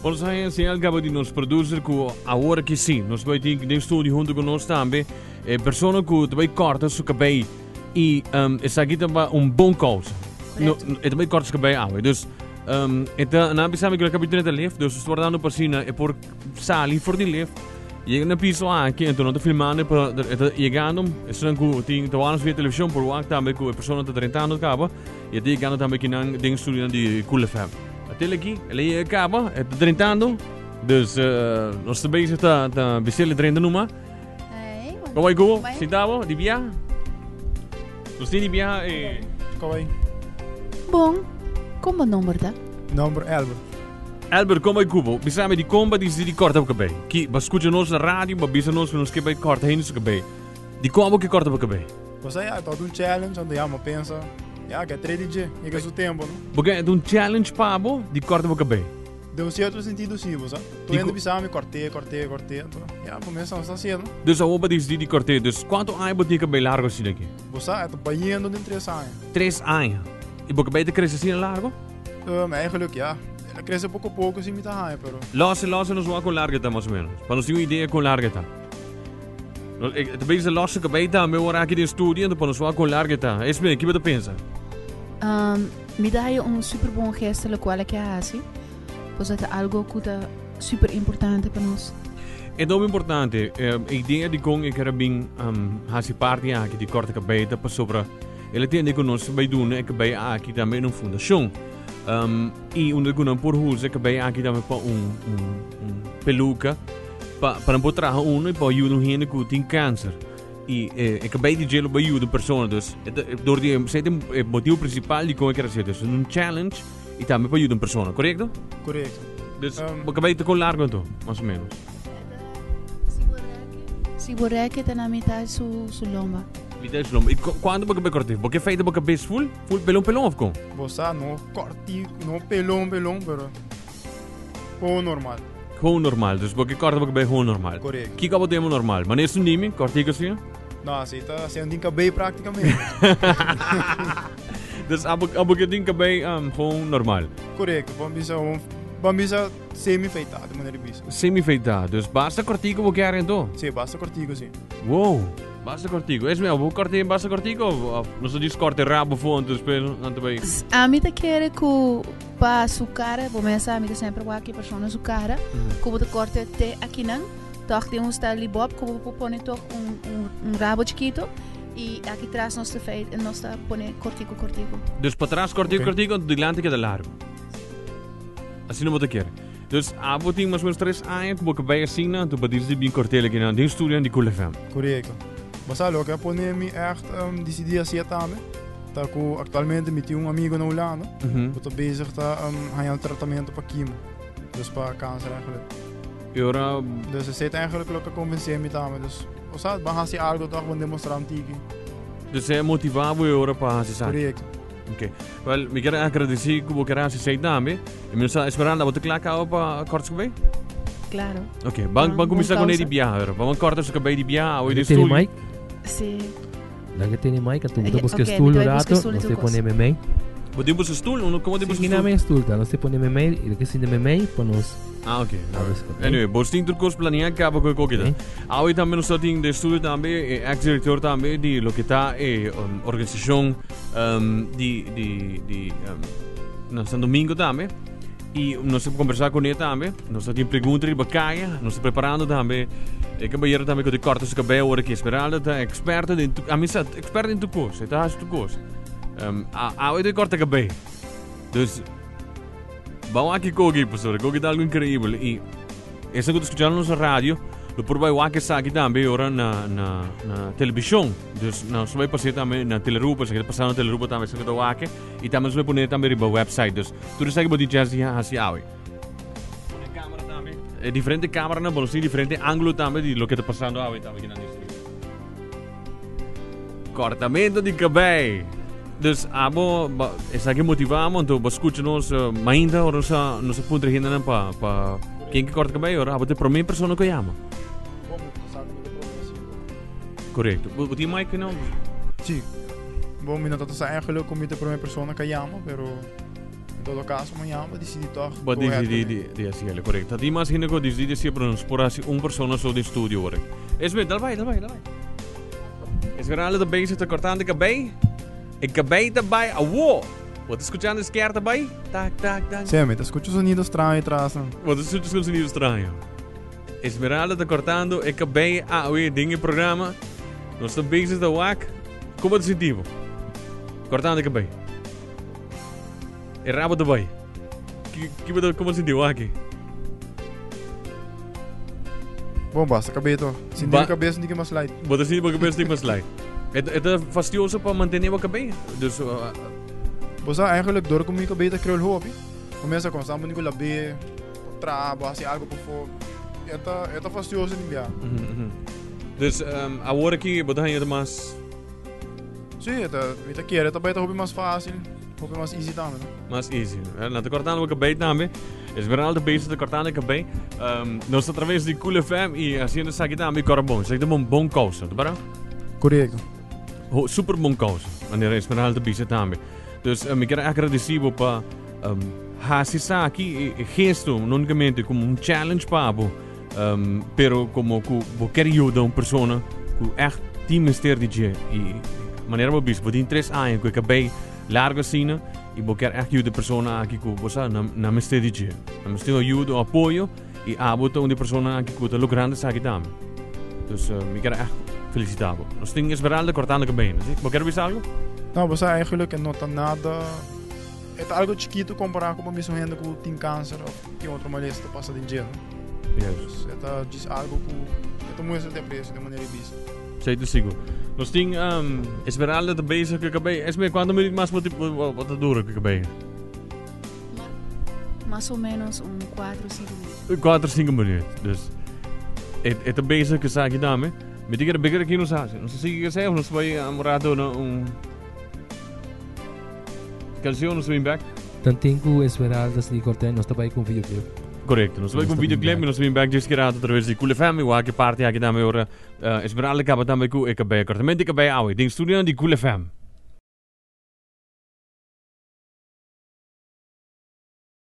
Nos a haña señal caba di nos producer cu awor aki si, nos bay tin den studio hunto cu nos tambe e persona cu ta bay corta su cabey y um, esaki ta pa un bon causa. No, Correcto. e ta bay corta su cabey awe. Dus um, e ta na bisa mi cu e cabey ta lift, dus nos wardando pa asina e por sali for di lift. Yega na piso aki, enton no ta filmando pa e ta yegando, esnan cu tin ta wak via television por wak tambe cu e persona ta drentando caba y e ta yegando tambe akinan den studionan di Cool FM. Atel aki, el a yega caba, e ta drentando, dus eh, nos ta bezig ta ta bisele drenta numa. Hey, Como ay cubo? Bai. Sintabo, di bia? Nos tin di bia eh, Como ay? Bon, como nomber ta? Nomber Albert. Albert, como ay cubo? Bisa mi di con ba dicidi corta bo cabey? Ki, ba scucha nos na radio, ba bisa nos cu nos ke bay corta hende su cabey. Di con abo ke corta bo cabey? Pues ya, ta un challenge, anto ya, mi pensa, ya, ke tre di dje, yega su tempo, no? Bo ke un challenge pa bo di corta bo cabey? Den un cierto sentido sí, bo sa. Tu Di hende co- bisa mi corté, corté, corté, anto, ya, pa mi sa sta haciendo. Dus awor ba dicidi di corté. Dus cuanto aña bo tin cabey largo asina aki? Bo sa, e ta bayendo den 3 aña. 3 aña. Y bo cabey ta crece asina largo? Eigenlijk ja. El a crece poco poco si mi ta haña, pero Los, los nos wak con largo ta mas o menos. Pa nos tin un idea con largo ta. No, te bezig los su cabey tambe ora aki den studio, anto pa nos wak con largo ta. Esme, ki bo ta pensa? Mi ta haya un super bon gesto lo cual ke hasi. Pues ta algo cu ta super importante pa nos. E ta importante. Idea di con e kera bin hasi parti aki di corta cabey ta pasobra el a tende cu nos bay duna e cabey aki tambe na un fundacion. Y unda cu nan por usa e cabey aki tambe pa un peluca pa nan por traha uno y pa yuda un hende cu tin cancer. Y e cabey di dje lo bay yuda un persona. Dus, e ta, door di e, e motivo principal di con e kera haci. Dus, un challenge y tambe pa yuda un persona, correcto? Correcto. Dus, bo cabey ta con largo anto, mas o menos? Si bo rek ta na mitad su lomba. Mitad su lomba. Y cuanto bo cabey corti? Bo ke feita bo cabes full? Full pelon pelon of con? Bo sa, no corti, no pelon pelon, pero gewoon normal. Gewoon normal. Dus bo ke corta bo cabey gewoon normal. Correcto. Kiko bo demo normal? Maneer su nimi, cortico asina? No, asina ta, asina tin cabey practicamente. Dus abo ke tin cabey gewoon normal. Correcto. Ban bisa un, ban bisa semi-feitado, di manera di bisa. Semi-feitado. Dus basta cortico bo kier ento? Si, basta cortico, si. Wow, basta cortico. Esme, abo corti basta cortico of nos ta djis corta e rabo afo anto despues nan ta bay? Ami ta kere cu pa su cara, bo mesa ami ta semper wak e persona su cara, cu bo ta corta te akinan, toch den un style di bob, cu bo por pone toch un rabo chikito y aki tras nos ta feit, nos ta pone cortico cortico. Dus patras cortico cortico, anto dilanti keda largo. Asina bo ta kere. Dus abo tin mas o menos 3 aña cu bo cabey asina, anto bo dici di bin cortel akinan den studio di Cool FM. Correcto. Bo sa loke a pone mi echt dicidi hacié tambe, ta cu actualmente mi tin un amigo na Hulanda, cu ta bezig ta haña un tratamiento pa quimo, dus pa cancer eigenlijk. Y ora Dus esey ta eigenlijk loke a convence mi tambe, dus bo sa, ban haci algo toch, ban demostra un tiki. Dus e motiva bo e ora pa haci esaki. Correcto. Ok. Wel, mi kier agradeci cu bo kier haci esey tambe. Y mi no sa, Esmeralda, bo ta kla caba pa corta su cabey? Claro. Ok, ban, Ban, ban cuminsa bon con e di causa. biaha, pero. Ban corta su cabey di biaha, awe di Laga tene studio. mic. Si. Laga tene mic, anto bo ta Ok, busca ok, stoel mi un ta busca rato, stoel y nos tur te cos. pone memey. Bo tin busca stoel? Uno, como tin Si, busca kina stoel? me stoel ta, nos te pone memey, y loke sinta memey pa nos Ah, ok. Ah, busca, ok. Anyway, bo tin tur cos planea caba cu e coki ta. Ok. Awe tambe nos ta tin den studio tambe e ex-director tambe di loke ta e organisacion di na San Domingo tambe. Y nos ta conversa con e tambe. Nos ta tin pregunta riba caya. Nos ta preparando tambe e caballero tambe cu ta corta su cabello ora ki Esmeralda ta experta den tu, a mi sa experta den tu cos. E ta haci tu cos. Awe ta corta cabello. Dus Vamos aki koki, pastor. Koki ta algo increíble. Y esa que escuchando nos radio, lo por bai wak esaki tambe ora na televisión. Dus nos bai pasar tambe na Telerupa, se que pasando na Telerupa tambe se que ta wak. Y tambe nos bai poner tambe riba website. Dus tur esaki bo tin chance di hasi awe. Pone cámara tambe. Diferente cámara na, bueno, sí, diferente ángulo tambe di lo que ta pasando awe tambe aquí na studio. Cortamento di cabey. Dus abo ba, esaki motivamos, anto bo scucha nos mainta ora nos a puntra hendenan pa ken ke corta cabey, ora abo ta e prome persona ku yama. Correcto. Bo tin mic no? Si. Bon, mi no ta sa eigenlijk ku mi ta e prome persona ku yama, pero. En todo caso, mañana bo decidi toch. Bo go ahead decidi con di, di haciele, correcto. Ta mas hende ku decidi si, pero nos por haci un persona so di studio hoor. Esme, dal bai, dal bai, dal bai. Esmeralda ta bezig ta cortando cabei. E cabei ta bai awo. Bo ta escuchando e sker ta bai? Tak, tak, tak. Sí, mi ta escucha sonido straño atrás. No? Bo ta escucha un sonido straño. Esmeralda ta cortando e cabei awe den e programa. Nos ta bezig ta wak. Como ta sinti bo? Cortando e cabei. E rabo ta bai. Ki, ki bo ta, como sinti bo aki? Bom, basta cabei to. Sinti mi cabeza sinti que mas light. Bo ta sinti bo cabeza sinti mas light. E, e ta fastioso pa mantene bo cabei. Dus, Bo sa eigenlijk door ku mi cabei ta krul hopi. Comienza constant bo ni ku labe, traha, bo hasi algo pafó. E ta, e ta fastioso di bia. Dus, awor aki bo ta haña mas Sí, e ta, mi ta kere ta bai ta hopi mas fácil, hopi mas easy tambe, no? Mas easy. Eh, na te cortando bo cabei tambe. Esmeralda bezig te cortando cabei. Nos ta traves di Cool FM y haciendo esaki tambe cora bon. Esaki ta un bon causa, te para? Correcto. Ho, super bon causa. Manera Esmeralda bisa tambe. Dus mi quiero agradeci bo pa hasi esaki e gesto, no únicamente como un challenge pa bo, pero como ku bo ker yuda un persona ku echt tin mester di dje. I manera bo bisa, bo tin 3 aña ku e kabei largo asina i bo ker echt yuda e persona aki ku bo sa na mester di dje. Na mester un ayuda, un apoyo i abo ta un di persona aki ku ta logrando esaki tambe. Dus mi ker echt felicita bo. Nos tin Esmeralda kortando kabei, no si? Bo ker bisa algo? No, bo sa eigenlijk e no ta nada. E ta algo chikitu kompará ku bo mismo hende ku tin kanser òf tin otro malesa ta pasa den dje, no? Yes. Dus e ta djis algo ku e ta muestra di apresio den manera di bisa. Esei ta sigur. Nos tin Esmeralda ta bezig ku e kabei. Esme, kuantu minuut mas bo bo ta dura ku e kabei? Mas o menos un kuatro o sinku minuut. Kuatro o sinku minuut. Dus e e ta bezig ku esaki tambe. Mi tin kere biker aki nos hasi. Nos ta sigui ku esei òf nos bai un rato na un. Canción nos ta bin back. Tanten ku Esmeralda sni kort'e nos ta bai ku un videoclip. Correcto, nos ta bai ku un videoclip y nos ta bin back djis ki rato atraves di Cool FM. Wak e parti aki tambe ora Esmeralda kaba tambe ku e kabei. Kortamente kabei awe den studionan di Cool FM.